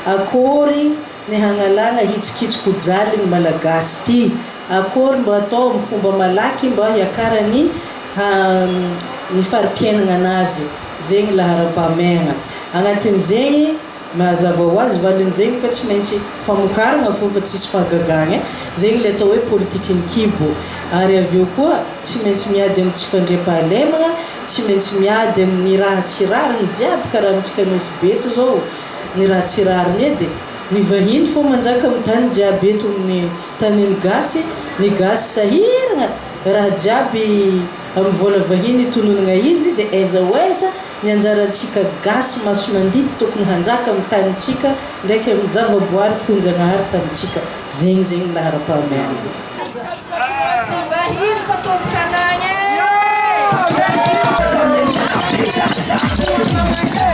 Akory ny hagnalagna hitsikitsiko jaly ny Malagasy ty. Akory mba atao amin'ny fomba malaky mba hiakaran'ny ny fari-piainagna anazy. Zegny laharam-pahamehagna. Agnatin'izegny, mazava ho azy valin'izegny ka tsy maintsy famokaragna fô fa tsisy fahagagagna e. Zegny le atao hoe politikin'ny kibo. Ary avy eo koa tsy maintsy miady amin'ny tsy fandriampahalemagna, tsy maintsy miady amin'ny raha tsy rariny jiaby karaha amintsika Nosy be eto zao, ny raha tsy rariny edy, ny vahiny fô manjaka amin'ny tany jiaby eto amin'ny tanin'ny gasy, ny gasy sahiragna, raha jiaby amin'ny vola vahiny itononagna izy dia aiza ho aiza ny anjarantsika gasy maso mandidy tokony hanjaka amin'ny tanintsika ndraiky amin'ny zavaboary fonjanahary tamintsika, zegny zegny ny laharam-pahamehana. Tsy vahiny fa tompon-tanàgna e!